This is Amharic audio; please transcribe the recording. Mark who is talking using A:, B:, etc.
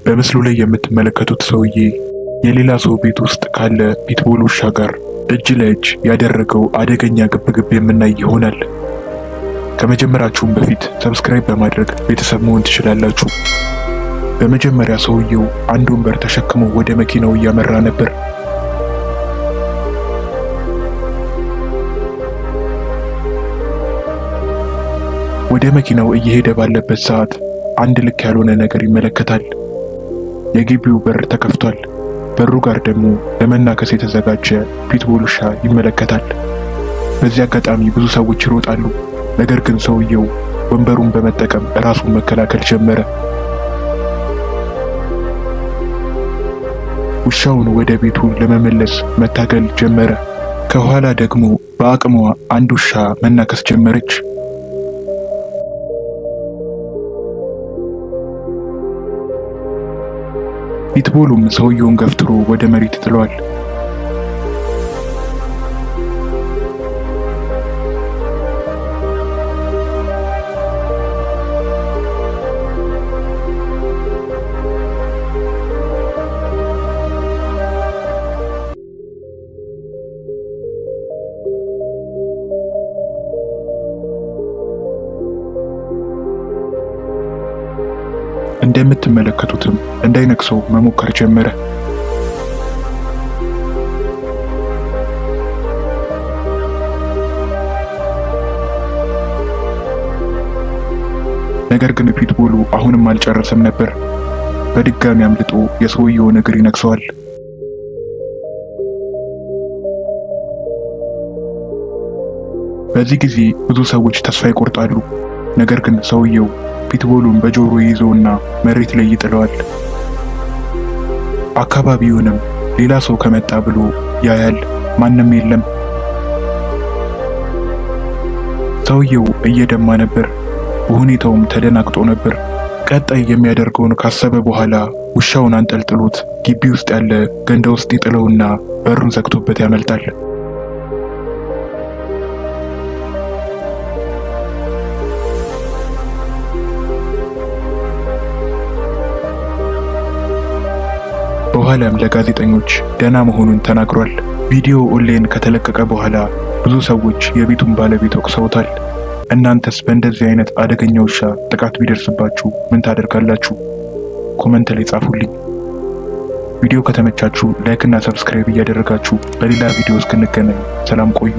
A: በምስሉ ላይ የምትመለከቱት ሰውዬ የሌላ ሰው ቤት ውስጥ ካለ pitbull ውሻ ጋር እጅ ለእጅ ያደረገው አደገኛ ግብግብ የምናይ ይሆናል። ከመጀመራችሁም በፊት subscribe በማድረግ ቤተሰብ መሆን ትችላላችሁ። በመጀመሪያ ሰውየው አንድ ወንበር ተሸክሞ ወደ መኪናው እያመራ ነበር። ወደ መኪናው እየሄደ ባለበት ሰዓት አንድ ልክ ያልሆነ ነገር ይመለከታል። የግቢው በር ተከፍቷል። በሩ ጋር ደግሞ ለመናከስ የተዘጋጀ pitbull ውሻ ይመለከታል። በዚህ አጋጣሚ ብዙ ሰዎች ይሮጣሉ። ነገር ግን ሰውየው ወንበሩን በመጠቀም ራሱን መከላከል ጀመረ። ውሻውን ወደ ቤቱ ለመመለስ መታገል ጀመረ። ከኋላ ደግሞ በአቅሟ አንድ ውሻ መናከስ ጀመረች። pitbull ኡም ሰውየውን ገፍትሮ ወደ መሬት ይጥለዋል። እንደምትመለከቱትም እንዳይነክሰው መሞከር ጀመረ። ነገር ግን pitbull ኡ አሁንም አልጨረሰም ነበር። በድጋሚ አምልጦ የሰውየውን እግር ይነክሰዋል። በዚህ ጊዜ ብዙ ሰዎች ተስፋ ይቆርጣሉ። ነገር ግን ሰውየው pitbull ኡን በጆሮ ይይዘውና መሬት ላይ ይጥለዋል። አካባቢውንም ሌላ ሰው ከመጣ ብሎ ያያል። ማንም የለም። ሰውየው እየደማ ነበር። በሁኔታውም ተደናግጦ ነበር። ቀጣይ የሚያደርገውን ካሰበ በኋላ ውሻውን አንጠልጥሎት ግቢ ውስጥ ያለ ገንዳ ውስጥ ይጥለውና በሩን ዘግቶበት ያመልጣል። በኋላም ለጋዜጠኞች ደህና መሆኑን ተናግሯል። ቪዲዮ ኦንላይን ከተለቀቀ በኋላ ብዙ ሰዎች የቤቱን ባለቤት ወቅሰውታል። እናንተስ በእንደዚህ አይነት አደገኛ ውሻ ጥቃት ቢደርስባችሁ ምን ታደርጋላችሁ? Comment ላይ ጻፉልኝ። ቪዲዮ ከተመቻችሁ like እና subscribe እያደረጋችሁ በሌላ ቪዲዮ እስክንገናኝ ሰላም ቆዩ።